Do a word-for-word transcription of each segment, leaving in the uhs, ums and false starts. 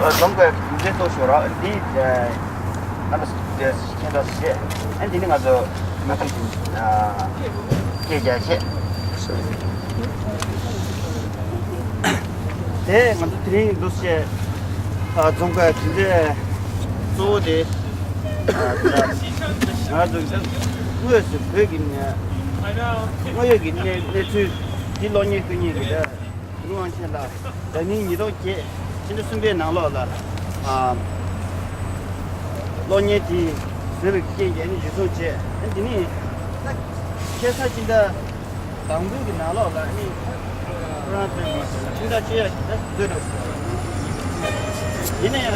རྫོང་དགོས་མཛད་གཙོ་ཞུ་རོགས་འདི་རྣམ་པ་ཁྱེད་ཚོ་བཤད། ཨ་འདི་ནི་ང་ཚོ་མ་ཐུག་ཅིང་སྐད་རྒྱག་བྱེད། དེ་ང་ཚོ་དེ་རིང་འདུག་བཤད། རྫོང་དགོས་མཛད་གཙོ་བོ་དེ་ང་ཚོ་དངོས་སུ་བོད་ཀྱི་དངོས་ཡོད་ཀྱི་གནས་གནས་ཚུལ་འདི་གློག་བརྙན་བསྐུར་མཁན་གྱི་དེ། ཀུན་དབང་ཆེན་ལགས་ཟླ་ཉིན་ཉིས་སྟོང་བརྒྱད་ཕྱི་ཟླ་གསུམ་པའི་ནང་ལོགས་ལ་ཨ་གློག་བརྙན་དེ་བཟོས་པའི་རྐྱེན་གྱིས་ཨ་ནི་འཇུ་བཟུང་བྱས། ཨ་འདི་ནི་ད་ཁ་སང་ཕྱི་ཟླ་དང་པོའི་གི་ནང་ལོགས་ལ་ཨ་ནི་ཁོ་རང་ཚོའི་གི་ཁྲིམས་ཐག་བཅད་ཡ་ཞིག་ད་བཟོས་འདུག་ཡིན་ན་ཡང་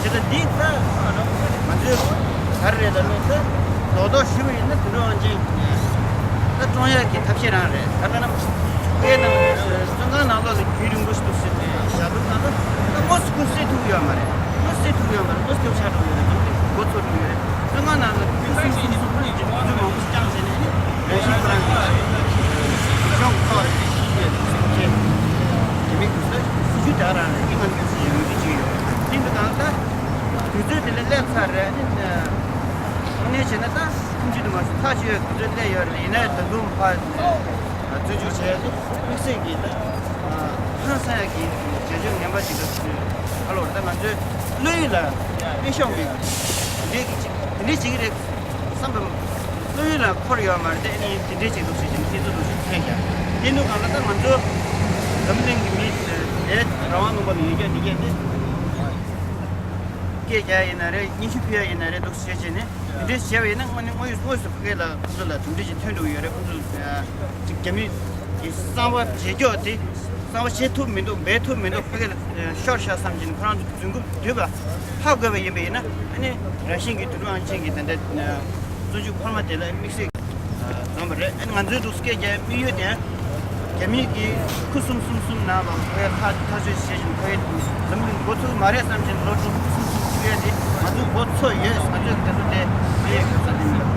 ཇི་ལྟར་འདི་ཚ་ང་ཚོས་ག་རེ་རེད་ལབ་ན། ད་རྡོག་རྡོག་ཞུ་བ་ཡིན་ན་དུད་འགྲོ་དབང་ཆེན་ད་བཀྲོངས་ཡག་གི་ཐབས་ཤེས་རང་རེད། ད་ལྟ་ན་དཔེར་ན་བཙོན་ཁང་ནང་ལོགས་ལ་རྒྱུན་རིང་པོ་ཞིག་ཏུ་ཟིན་ནས་བཞག་དུས་ཙང་ད་དངོས་སུ་ཁུ་སིམ་ཐུབ་ཡོད་མ་རེད། དངོས་སུ་ཐུབ་ཡོད་མ་རེད། དངོས་སུ་ཐུབ་ཆགས་འགྲོ་ཡོད་རེད། འཛམ་གླིང་མགོ་ཚོས་འགྲོ་ཡོད་རེད། བཙོན་ཁང་ནང་ལ་ཁུ་སིམ་སིམ་སིམ་ལ་ཡང་ཅིག་དུས་ཚོད་མང་པོ་ཞིག་བསྐྱངས་བྱས་ནས་ནི་རང་བཞིན་ཁོ་རང་གི་གཞུང་ཐོག་རེད། ཤེས་ཡོད་ཟེར་བྱས་དེ་མིན་དུ་ས་སྲིད་ཇུས་དེ་རང་རེད། འདི་ང་ཚོས་ཡོང་རྒྱུ་ཅིག་ཡོད། དེ་འདི་གང་ལྟར་དུས་ཚོད་དེ་ལ་སླེབས་ཚར་རེད། ཨ་ནི་དངོས་གནས་བྱས་ན་ད་ཁོང་ཚོས་དུ་མ་སོང་ཐག་ཆོད་ཡོད། དུས་ཚོད་སླེབས་ཡོད་རེད། ཡིན་ནའི་ད་དུང་ཕར་བཙོན་འཇུག་བྱས་ཏེ་དམིགས་བསལ་གྱི་ད་ཧང་སང་ཡག་གི་བྱ་སྤྱོད་ངན་པ་ཅིག་ད་ཧ་ལོ་རེད། ད་ང་ཚོའི་བློ་ཡུལ་ལ་དམིགས་ཤོང་གི་དེ་འདྲའི་གི་ཅིག་དེ་འདྲའི་ཅིག་རེད་བསམ་པ་བློ་ཡུལ་ལ་འཁོར་ཡོད་མ་རེད། དེ་ནི་དེ་འདྲའི་ཅིག་འདུག་ཟེར་གྱི་ནི་དེ་ཚོ་འདུག་ཟེར་ཐལ་ཀྱང་དེ་འདུག་གང་ལ་ད་ང་ཚོ་འཛམ་གླིང་གི་མི་དེ་རང་དབང་ལུང་པ་ལ་ཡོད་ཀྱང་འདི་གས་དེ་སྐད་རྒྱག་ཡིན་ན་རེད། སྙན་ཞུ་ཕུལ་ཡ་ཡིན་ན་རེད། འདུག་ཟེར་བྱས་ནས་དེ་འདྲའི་བྱས་པ་ཡིན་ན་དངོས་གནས་དངོས་ཡོད་དངོས་སུ་ཕ་གི་ལ་ཁོ་ཚོ་ལ་གྲུབ་འབྲས་ཅིག་ཐོན་འགྲོ་གི་ཡོད་རེད། ཁོ་ཚོ་ཅིག་རྒྱ་མི་གི་གསང་བ་བརྗེད་འཇོག་དེ་གསང་བ་བྱེད་ཐུབ་མི་འདུག་འབད་ཐུབ་མི་འདུག་ཕ་གི་ལ་ཤོར་ཤག་བསམ་གྱིན་ཁོ་རང་ཚོ་རྫུན་རྐུབ་དུད་པ་ཧ་གོ་བ་ཡིན་པ་ཡིན་ན་ཨ་ནི་རང་བཞིན་གྱིས་དུད་འགྲོ་ཨང་ཆེན་གྱི་དེ་འདྲ་བཙོན་འཇུག་འཕར་མ་དེ་ལ་དམིགས་བསལ་འཛོམས་པ་རེད། ཨ་ནི་ང་ཚོའི་འདུག་སྐད་རྒྱག་དམིགས་ཡུལ་དེ་རྒྱ་མི་གི་ཁུ་སིམ་སིམ་སིམ་ནང་ལ་ཁོའི་ཁ་ཐག་ཆོད་བྱེད་བཞིན་ཁོའི་འཛམ་གླིང་མགོ་ཚོས་མ་རེད་བསམ་བཞིན་ལོ་དྲུག་ཁུ་སིམ་སིམ་བྱེད་ཡས་དེ་ང་ཚོའི་མགོ་ཚོས་ཡོད། ང་ཚོས་དེ་ཚོ་དེ་དེ་ཡོད་ས་དེ་མི་འདུག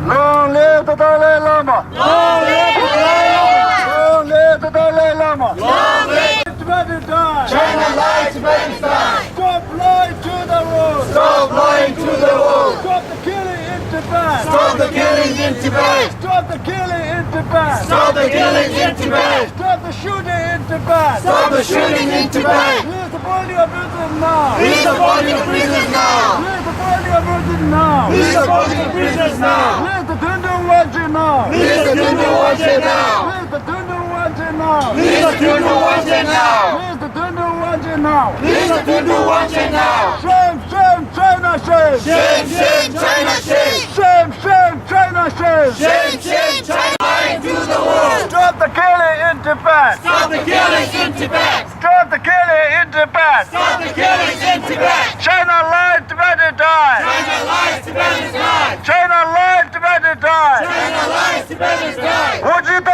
Long live the Dalai Lama! Long live the Dalai Lama! Long live the Dalai Lama! Long live Tibetan! China lies Tibetan! Stop lying to the world! Stop lying to the world! Stop the killing in Tibet! Stop the killing in Tibet! Stop the killing in Tibet! Stop the killing in Tibet! Stop the shooting in Tibet! Stop the shooting in Tibet! Release the body of prisoners now! Release the body of prisoners now! Release the body of prisoners now! Release the body of prisoners now! Release the Dundun Wanjin now! Release the Dundun Wanjin now! Release the Dundun Wanjin now! Release the Dundun Wanjin now! Release the Dundun Wanjin now! Release the Dundun Wanjin now! Shame, shame, China, shame! Shame, shame, China, shame! Shame, shame, China, shame! Shame, shame, China! Lying to the world! Stop the killing in Tibet! Stop the killing in Tibet! Stop the killing in Tibet! Stop the killing in Tibet! China lies, Tibetans die! China lies, Tibetans die! China lies, Tibetans die! China lies, Tibetans die! 胡志东!